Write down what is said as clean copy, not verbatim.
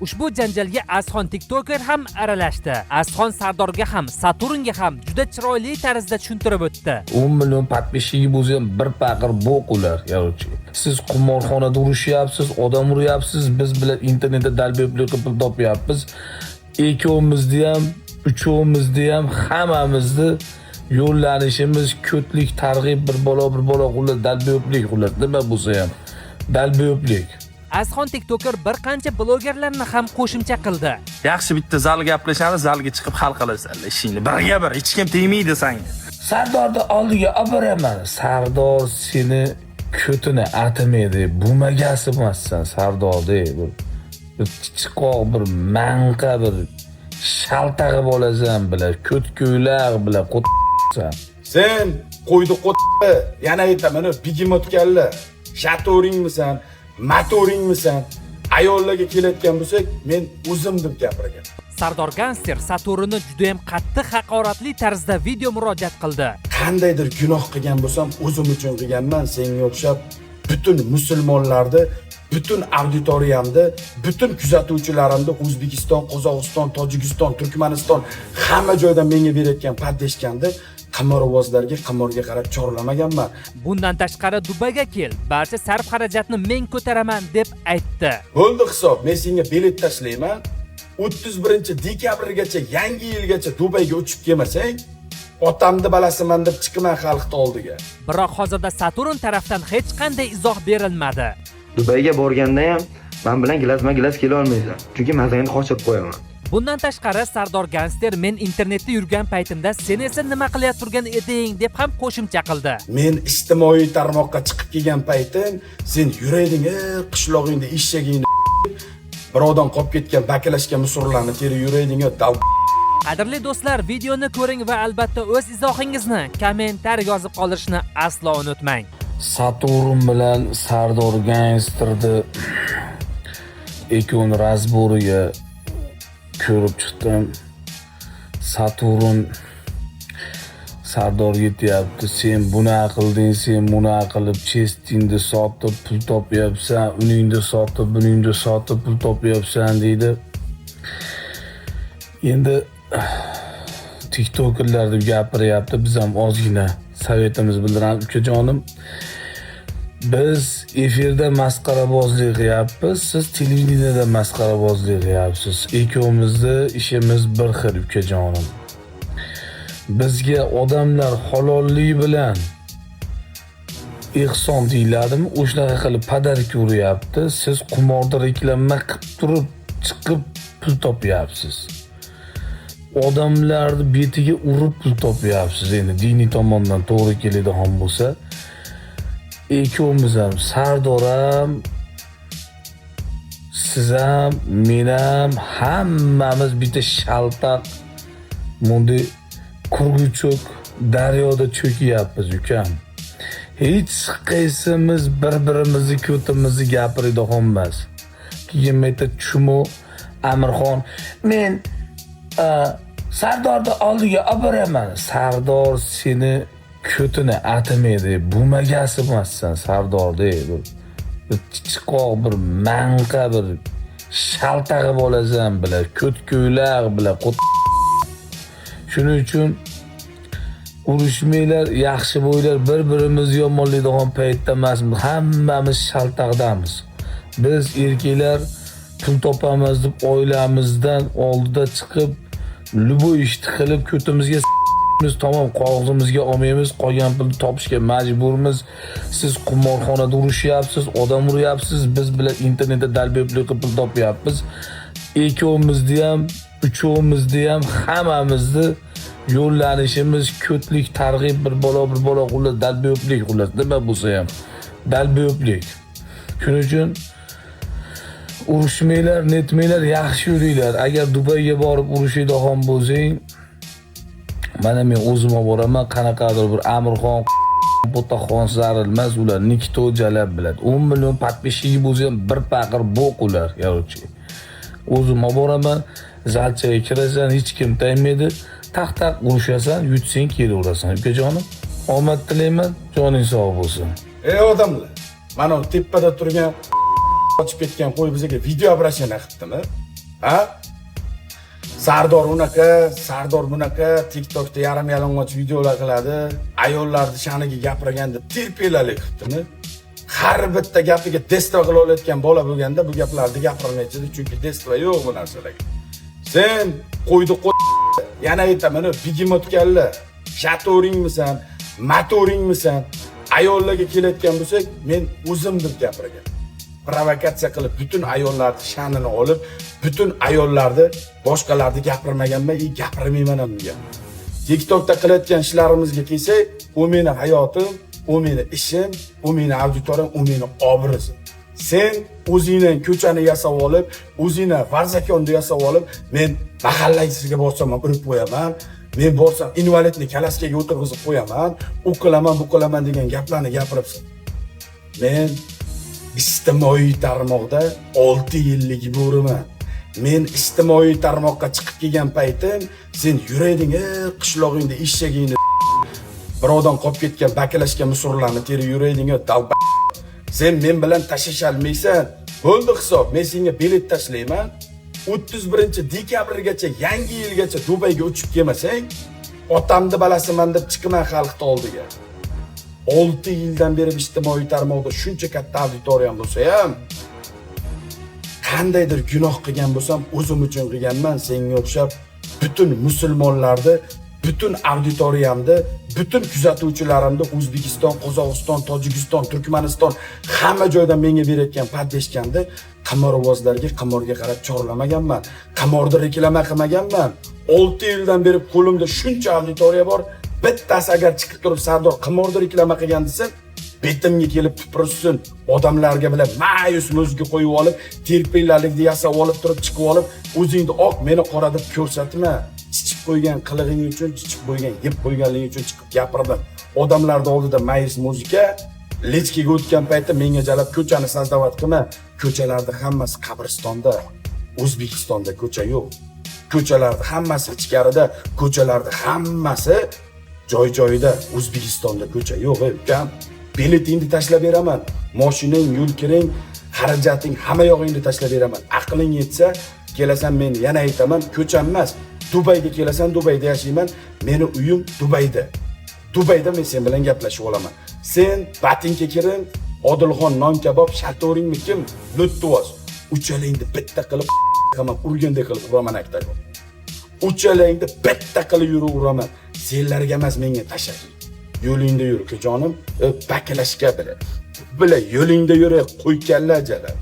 Ushbu janjalga Azxon TikToker ham aralashdi. Azxon Sardorga ham, Saturnga ham juda chiroyli tarzda tushuntirib o'tdi. 10 million подписчик i bo'lsa ham bir paqir bo'q ular, короче. Siz qimorxonada urushyapsiz, odam uryapsiz, biz bilan internetda долбоёб lik qilib pul topyapmiz. Ikkovimizni ham, uchovimizni ham, hammamizni yo'llanishimiz ko'tlik targ'ib, bir balo, bir balo, xullas долбоёб lik, xullas nima bo'lsa ham долбоёб lik. Azxon TikToker bir qancha blogerlarni ham qo'shimcha qildi. Yaxshi, bitta zal gaplashamiz, zalga chiqib hal qilasanlar ishingni. Birga bir, hech kim tegmaydi sanga. Sardorni oldiga olib boraman. Sardor seni ko'tini atamaydi. Bo'lmagasi emassan Sardor de. Bir chichiqoq, bir manqa, bir shaltag'i bo'lasan bilan, ko't ko'ylak bilan qo'tsan. Sen qo'ydi qo't, yana aytaman, begemot kalla. Shatoringmisan, motoringmisan? Ayollarga kelayotgan bo'lsak, men o'zim deb gapirgan. Sardor Gangster Saturnni juda ham qattiq haqoratli tarzda video murojaat qildi. Qandaydir gunoh qilgan bo'lsam, o'zim uchun qilganman. Senga o'xshab butun musulmonlarni, butun auditoriyamni, butun kuzatuvchilarimni O'zbekiston, Qozog'iston, Tojikiston, Turkmaniston, hamma joydan menga berayotgan поддержка mni qimorbozlarga, qimorga qarab chorlamaganman. Bundan tashqari, Dubayga kel, barcha sarf xarajatni men ko'taraman, deb aytdi. Bo'ldi hisob, men senga bilet tashlayman. 31 dekabrgacha, yangi yilgacha Dubayga uchib kelmasang, otamni balasiman deb chiqman xalqni oldiga. Biroq hozirda Saturn tarafdan hech qanday izoh berilmadi. Dubayga borganda ham man bilan глаз ma глаз kela olmaysan, chunki mazangni qochirib qo'yaman. Bundan tashqari, Sardor Gangster "Men internetda yurgan paytimda sen esa nima qilayotgan turgan eding?" deb ham qo'shimcha qildi. Men ijtimoiy tarmoqqa chiqib kelgan paytim sen yurayding, e, qishlog'ingda eshagingni birovdan qolib ketgan баклажка мусор larni terib yurayding, dal. Qadrli do'stlar, videoni ko'ring va albatta o'z izohingizni kommentar yozib qoldirishni aslo unutmang. Saturn bilan Sardor Gangsterni ikkovini разбор iga ko'rib chiqdim. Saturn Sardorga aytyapti: "Sen bunaqa qilding, sen bunaqa qilib честь ingni sotib pul topyapsan, uningni sotib, buningni sotib pul topyapsan", deydi. Endi TikTokerlar deb gapiryapti, biz ham ozgina совет imiz bildiramiz, ukajonim. Biz efirda masxarabozlik qilyapmiz, siz televideniyada masxarabozlik qilyapsiz. Ikkovimizni ishimiz bir xil, ukajonim. Bizga odamlar halollik bilan ehson deyiladimi, o'shanaqa qilib подарка uryapti. Siz qimorda reklama qilib turib chiqib pul topyapsiz. Odamlarni betiga urib pul topyapsiz. Endi diniy tomondan to'g'ri keladigan bo'lsa, ikkovimiz ham, Sardor ham, siz ham, men ham, hammamiz bitta shaltaq bunday круачок daryoda cho'kiyapmiz, ukam. Hech qaysimiz bir-birimizni ko'timizni gapiradigan emas. Keyin bitta chumo Amirxon, men Sardorni oldiga olib boraman. Sardor seni ko'tini atamaydi. Bo'lmagasi emassan Sardor de. Bir chichiqoq, bir manqa, bir shaltag'i bo'lasan bilan, ko't ko'ylak bilan. Shuning uchun urushmanglar, yaxshi bo'linglar, bir-birimizni yomonlaydigan paytda emasmiz. Hammamiz shaltaqdamiz. Biz erkaklar pul topamiz deb oilamizdan oldida chiqib, любой ishni qilib, ko'timizga biz tamom qog'ozimizga olmaymiz, qolgan pulni topishga majburmiz. Siz qimorxonada urushyapsiz, odam uryapsiz, biz bilan internetda долбоёб lik qilib pul topyapmiz. Ikkovimizni ham, uchovimizni ham, hammamizni yo'llanishimiz ko'tlik targ'ib, bir balo, bir balo, xullas долбоёб lik, xullas nima bo'lsa ham долбоёб lik. Shuning uchun urushmanglar, netmanglar, yaxshi yuringlar. Agar Dubayga borib urushadigan bo'lsang, mana men o'zim olib boraman, qanaqadir bir Amirxon, Bo'taxon zaril emas, ular никто jalab biladi. 10 million подписчик i bo'lsa ham bir paqir bo'q ular, короче. O'zim olib boraman, zalchaga kirasan, hech kim tegmaydi. Taq taq urushasan, yutsang kelaverasan, ukajonim. Omad tilayman, joning sog' bo'lsin. Ey odamlar, mana bu tepada turgan qochib ketgan qo'y bizga video обращение qilibdimi? Ha? Sardor unaqa, Sardor bunaqa, TikTokda yarim yalang'och videolar qiladi, ayollarni sha'niga gapirganda terpelalik qilibdimi? Har bitta gapiga дество qila olayotgan bola bo'lganda bu gaplarni gapirmaydi, chunki дество yo'q bu narsalarga. Sen qo'ydi qo'y, yana aytaman, begemot kalla, shatoringmisan, motoringmisan? Ayollarga kelayotgan bo'lsak, men o'zim deb gapirgan. Provokatsiya qilib butun ayollarni sha'nini olib, butun ayollarni boshqalarni gapirmaganman и gapirmayman ham degan. TikTokda qilayotgan ishlarimizga kelsak, u meni hayotim, u meni ishim, u meni auditoriyam, u meni obrazim. Sen o'zingdan ko'chani yasab olib, o'zingdan varzakonni yasab olib, men mahallasiga borsam ham urib qo'yaman, men borsam invalidni kalaskaga o'tirg'izib qo'yaman, u qilaman, bu qilaman degan gaplarni gapiribsan. Men ijtimoiy tarmoqda 6 yillik bo'riman. Men ijtimoiy tarmoqqa chiqib kelgan paytim sen yurayding, qishlog'ingda eshagingni birovdan qolib ketgan bakilashga musurlarni terib yurayding, dalba. Sen men bilan tashlasholmaysan. Bo'ldi hisob, men senga bilet tashlayman. 31 dekabrgacha, yangi yilgacha Dubayga uchib kelmasang, otamni balasiman deb chiqman xalqni oldiga. 6 yildan beri ijtimoiy tarmoqda shuncha katta auditoriyam bo'lsa ham, qandaydir gunoh qilgan bo'lsam, o'zim uchun qilganman. Senga o'xshab butun musulmonlarni, butun auditoriyamni, butun kuzatuvchilarimni O'zbekiston, Qozog'iston, Tojikiston, Turkmaniston hamma joydan menga berayotgan поддержка mni qimorbozlarga, qimorga qarab chorlamaganman. Qimorni reklama qilmaganman. 6 yildan beri qo'limda shuncha auditoriya bor. Bittasi agar chiqib turib Sardor qimorni reklama qilgan desa, betimga kelib tupursin, odamlarga bilan ma'yus muzga qo'yib olib, terpillarlikni yasab olib turib chiqib olib, o'zingni oq, meni qora deb ko'rsatma. Chichib qo'ygan qilig'ing uchun, chichib qo'ygan, yeb qo'yganliging uchun chiqib gapirdim. Odamlarning oldida ma'yus muzika личка ga o'tgan paytda menga jalab ko'chani создавать qilma. Ko'chalarda hammasi qabristonda. O'zbekistonda ko'cha yo'q. Ko'chalarda hammasi ichkarida, ko'chalarda hammasi joy joyida. O'zbekistonda ko'cha yo'q, ey ukam. Biletingni tashlab beraman. Mashinang, yo'l kiring, xarajating, hamma yog'ingni tashlab beraman. Aqling yetsa, kelasan, men yana aytaman, ko'cham emas. Dubayga kelasan, Dubayda yashayman. Meni uyim Dubayda. Dubayda men sen bilan gaplashib olaman. Sen botinka kirim, Odilxon non kabob, shatoringmi kim? Luttuvoz. Uchalangni bitta qilib qilaman, urgandek qilib uraman oktagon. Uchalangni bitta qilib yurib uraman. Senlarga emas, menga tashaki. Yo'lingda yur, jonim, bakalashga bila. Bila yo'lingda yur, qo'ykalla jalab.